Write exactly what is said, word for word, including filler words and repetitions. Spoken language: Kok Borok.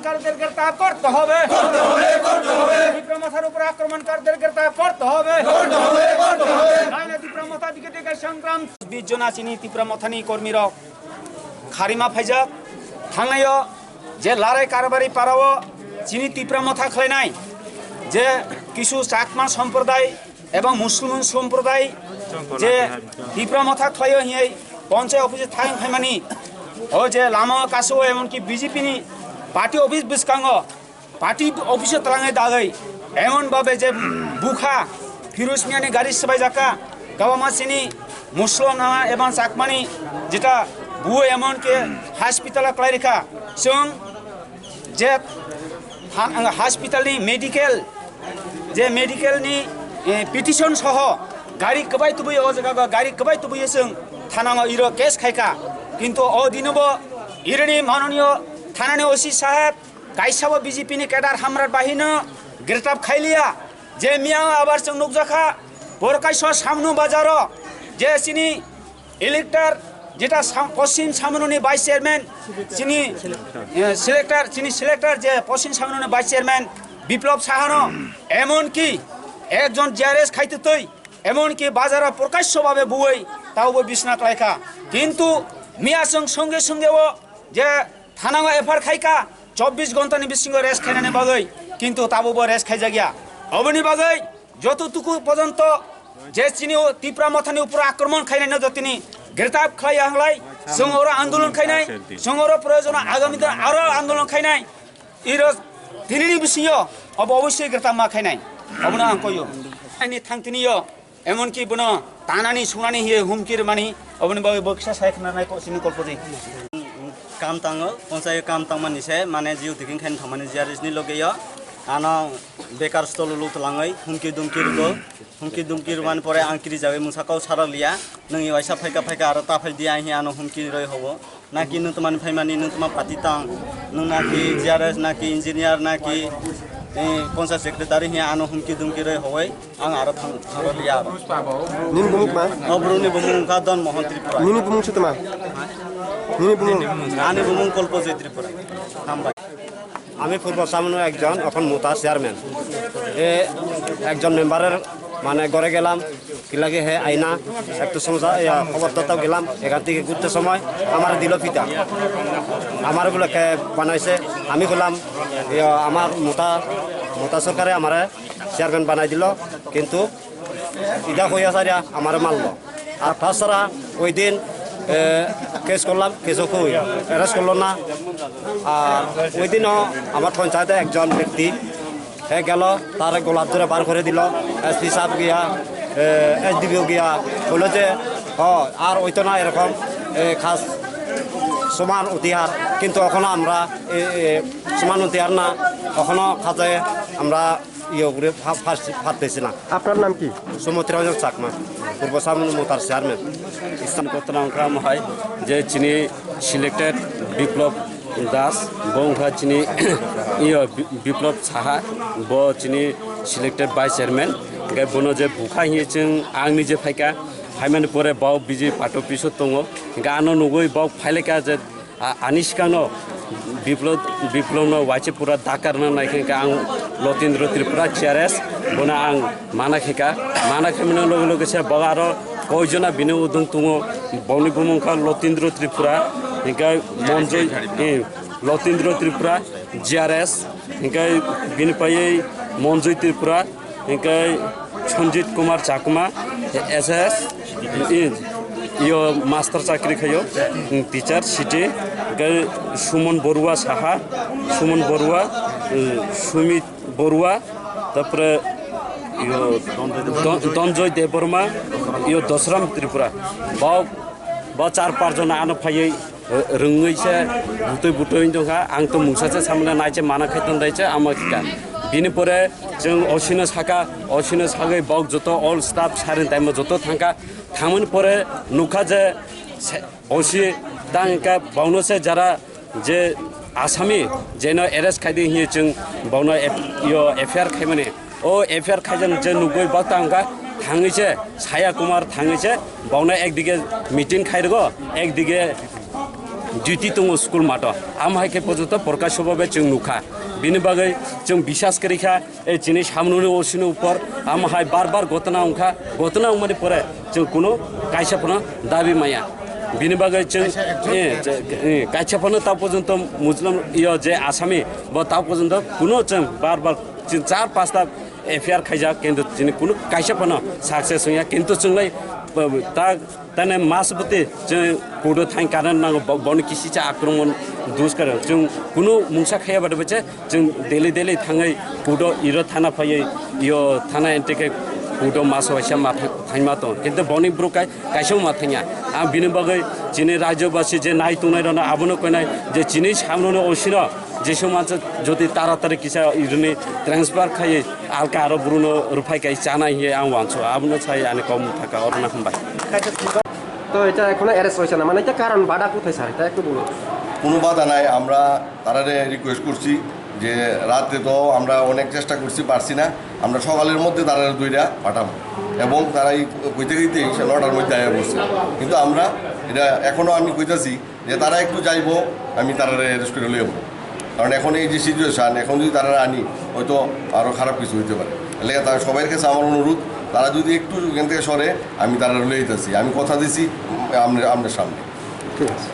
কারীদের গ্রেফতার করতে হবে। করতে হবে, করতে হবে। তিপ্রা মথার উপর আক্রমণকারীদের গ্রেফতার করতে হবে। করতে হবে, করতে হবে। নাইলে তিপ্রা মথা দিকে দিকে সংগ্রাম। বিশ জনা chini তিপ্রা মথানি কর্মীরা খারিমা ফাইজাক থাংনায় যে লড়াই কারবারি পারাও chini তিপ্রা মথা খলাইনাই যে কিছু চাকমা সম্প্রদায় এবং মুসলমান সম্প্রদায় যে তিপ্রা মথা খলাইও হিয়াই পঞ্চায়েত অফিসে থাং ফাইমানি ও যে লামা কাসো এমনকি বিজেপি নি পার্টি অফিস বসকাঙ্গ পার্টি অফিসে তালাঙে দাগাই এমন ভাবে যে বুখা ফিরোজ মিয়ানি গাড়ি সবাই জাকা গাওয়ামা chini মুসলমান এবং চাকমানি যেটা বুয়ে এমনকি হাসপাতালে ক্লাইরিকা সং যে হা-, হাসপাতালনি মেডিকেল যে medical ni, eh, petition soho gari kwbai tubui o jaga gari kwbai tubui sung thanango iro case khaika kintu o dinobo ironi manoniyo thanani O C saheb kaisabo B J P ni cadre Hamrat bahino gretab khailiya je miya abar chwng nukjakha Borkaiswa Samnu bazaro je chini Elector যেটা সাম-, পশ্চিম সামননি vice chairman যিনি, এ, সিলেক্টর, যিনি সিলেক্টর যে পশ্চিম সামননি vice chairman বিপ্লব সাহানো এমনকি একজন জিআরএস খাইতে তৈ এমনকি বাজারে প্রকাশ্যভাবে বুই তাওবো বিশ্বনাথ রায়খা। কিন্তু মিয়াসং সঙ্গে সঙ্গেও যে থানাও এফআইআর খাইকা চব্বিশ ঘন্টানি বিসিঙ্গো রেস্ট খাইনানি বাগৈ কিন্তু তাবুবো রেস্ট খাইজাগিয়া। অবনি বাগৈ যতটুকু পর্যন্ত যে চিনি ও তিপ্রা মথানি উপরে আক্রমণ খাইনাইনো যতিনি গ্রেতাব খাই হাংলাই, সঙ্গরো আন্দোলন খাইনাই, সঙ্গরো প্রয়োজন আগামী দিন আরো আন্দোলন খাইনাই, ইরো তিনিনি বিসিঙ্গো অব অবশ্যই গ্রেতাব মা খাইনাই, অবনো আং কইও। আইনি থাংতিনিও এমনকি বনো তানানি সুনানি হিয়ে হুমকি রমানি, অবনি বাগৈ বকসা সাইখনা নাইকো চিনি কল্পজি। Kam tango, ponsai kam tangmani se, mane jiu tikin khen thamani jiaris ni loge yo. Ano bekar stolo lu talangoi, humki dumki rugo, humki dumki rumani pore ang kiri jawi mungsa kau sarak liya, nung i waisa phaika phaika aro ta phai di ang hi ano humki roi hobo. Naki nung tmani phaimani nung tma pati tang, nung naki jiaris naki engineer naki, eh, ponsai secretary hi ano humki dumki roi howoi. Ang aro thang, thang liya aro. Nini bumung ma? O bru ni bumung ka Don Mohan Tripura. Nini bumung se tma? Nini bumung? Ani bumung Kolpo Joy Tripura. Hambai. আমি পূর্ব সামনে একজন এখন মোতা চেয়ারম্যান। এ একজন মেম্বারের মানে ঘরে গেলাম, কি লাগে হে আইনা, একটু সমস্যা, ইয়া, খবর তো তাও গেলাম, এখান থেকে ঘুরতে সময় আমার দিল ফিতা, আমার বলে কে বানাইছে, আমি বললাম, ইয়া, আমার মোতা, মোতা সরকারে আমারে চেয়ারম্যান বানাই দিল, কিন্তু ইটা হইয়া সারিয়া আমারে মারলো। আর তাছাড়া ওই দিন, এ, কেস করলাম, কেসও কই অ্যারেস্ট করলো না। আর ওই দিনও আমার পঞ্চায়েতে একজন ব্যক্তি, হে গেল, তার গলার ধরে বার করে দিল। এসপি সাহেব গিয়া, এ, এসডিপিও গিয়া বললো যে, "হ, আর ওইতো না এরকম, এ, খাস সমান অধিকার, কিন্তু এখনো আমরা, এ, এ, সমান অধিকার না, এখনো খাজে আমরা ইয়ে করে ফা-, ফার্স-, ফাটতেছি না।" আপনার নাম কি? সুমতি রঞ্জন চাকমা, পূর্ব সামন মোতার chairman. Islam kotona wngkha mohai je chini selected Biplab Das, bo wngkha chini iyo Bi-, Biplab Saha, bo chini selected vice chairman. Hingke bono je bukha hinwi chwng ang nije phaikha, phaimani pore bo B J P party office o tongo. Hingke ano nugwi bo phailaikha je A-, ani sikangno Biplab, Biplabno waisa pura dakarna naikhe ang Lotindra Tripura C R S, bono ang mana kheka, mana khemani loge loge se bo aro koijona bini udung tungo, boni bumung kha Lotindra Tripura, hingke Monjoy, eh, Lotindra Tripura C R S, hingke bini paiye Monjoy Tripura, Hingke Sanjit Kumar Chakma, S S, i-, iyo master chakri khayo, teacher city, hingke Suman Borua Saha, Suman Borua, eh, Sumit Borua, tapore iyo Don-, Donjoy Debbarma, iyo Dosram Tripura. Bo, bo char par jona ano phaiye rwngwi se butwi butwi wng tongkha. Ang to mungsa se samani nai se mana khai tong dai se ama khika. Bini pore chwng O C no saka, O C no sagwi bok joto all staff sarin taimo joto thangkha. Thangmani pore nukha je se O C tang kha bono se jara je asami jeno arrest khai di hinwi chwng bono F-, yo F I R khaimani. O F I R khaijak je nugwi bak tangkha, thangwi se Saya Kumar thangwi se bokno ekdige meeting khairwgo, ekdige duty tongo school mato. Amo hai khe porjonto prokasho bhabe chwng nukha. Bini bagwi chwng biswas kwrwi kha, e chini samnuni osini upor amo hai bar bar gotona wngkha, gotona wngmani pore chwng kuno kaisa phano dabi maya. Bini bagwi chwng, e, e, kaisa phano ta porjonto Muslim yo je Asami bo ta porjonto kuno chwng bar bar chini char pasta F I R khaijak, kintu chini kunu kaisa phano success wngya, kintu chwnglai, uh, ta, tane masbwtwi chwng kudo thain current nango, bo-, boni kisi cha akromon duskar chwng kunu mungsa khaya bade bache chwng daily daily thangwi kudo iro thana phaiwi yo thana enteke kudo maso waisa ma tha-, thaima tong, kintu boni bwrwk kai kaisa ma thangya. Ang bini bagwi chini rajyobasi je nai tongnai rokno abono koinai je chini samrokno osino Jisu mansa jodi taratari kisa irini transfer khai alka aro bruno ruphai kai chana hiye ang wansu abono sai ani kom thaka orna hambai. To eta ekhono arrest roise na, mane eta karon bada kothai sar, eta ektu bolo. কোনো বাধা নাই। আমরা তারারে রিকোয়েস্ট করছি যে রাতে তো আমরা অনেক চেষ্টা করছি, পারছি না, আমরা সকালের মধ্যে তারারে দুইটা পাঠাবো। এবং তারা এই কইতে কইতে সে নটার মধ্যে আয়া বসছে। কিন্তু আমরা এটা এখনো আমি কইতাছি যে তারা একটু যাইবো, আমি তারারে অ্যারেস্ট করে লইব। কারণ এখন এই যে সিচুয়েশন, এখন যদি তারা আনি, হয়তো আরও খারাপ কিছু হইতে পারে। তাহলে তার সবার কাছে আমার অনুরোধ, তারা যদি একটু এখান থেকে সরে, আমি তারা লইতেছি, আমি কথা দিছি। আপনার আপনার সামনে। ঠিক আছে।